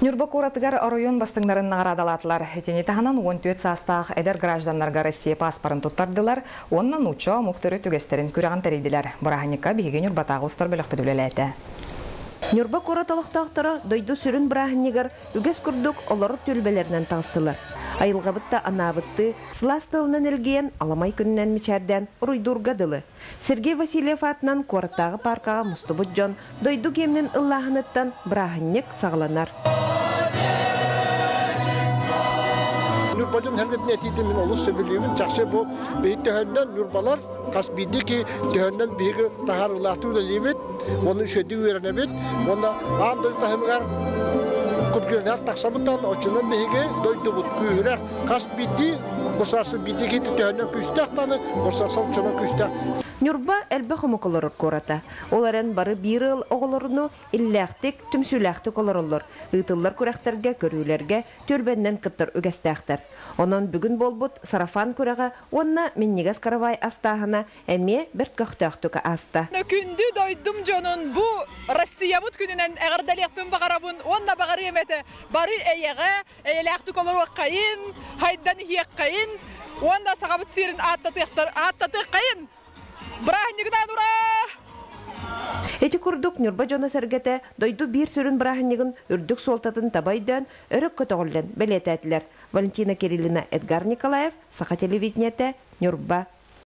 Ньурба куоратыгар оройуон бастыҥнарын наҕараадалаатылар. Итини таһынан 14 саастаах эдэр гражданнарга Россия пааспарын туттардылар уонна нуучча омук төрүт үгэстэрин күрэҕин тэрийдилэр. Бырааһынньыкка биһиги Ньурбатааҕы устар бөлөхпүт үлэлээтэ. Ньурба куорат олохтоохторо дойду сүрүн бырааһынньыгар үгэс курдук олорор түөлбэлэринэн таҕыстылар. Айылҕабыт да анаабыттыы, сылаас тылынан илгийэн, аламай күнүнэн мичээрдээн уруйдуурга дылы. Сергей Васильев аатынан куораттааҕы пааркаҕа мустубут дьон дойду гимнин ыллааһыныттан бырааһынньык саҕаланар. Ньурба дьон сэргэтин этиитин мин олус сөбүлүүбүн. Чахчы бу биһи төһөннөн ньурбалар хас биирдии киһи төһөннөн биһиги таһаарыылаахтык үлэлиибит, уонна үчүгэйдик үөрэнэбит, уонна аан дойду таһымыгар күргүөнэр тахсабыттан оччонон биһиги дойдубут күүһүрэр. Хас биирдии государство биирдии киһи төһөннөн күүстээх даҕаны государство оччонон күүстээх. Ньурба элбэх омук олорор куората. Ол эрэн бары биир ыал оҕолоруну иллээхтик, түмсүүлээхтик олороллор. Ыытыллар күрэхтэргэ, көрүүлэргэ түөлбэннэн кыттар үгэстээхтэр. Онон бүгүн буолбут сарафан күрэҕэ уонна минньигэс каравай астааһына эмиэ бэрт көхтөөхтүк ааста. Күндү дойдум дьонун бу Россиябыт күнүнэн эҕэрдэлиэхпин баҕарабын уонна баҕарыам этэ бары эйэҕэ, эйэлээхтик олоруоххайын, хайдан иһиэххэйин уонна сахабыт сирин ааттатыахтар ааттатыаххайын! Бырааһынньыгынан ураа! Ити курдук Ньурба дьоно-сэргэтэ дойду биир сүрүн бырааһынньыгын үрдүк суолтатын таба өйдөөн, өрө көтөҕүллэн бэлиэтээтилэр. Валентина Кириллина, Эдгар Николаев, Саха телевидениетэ, Ньурба.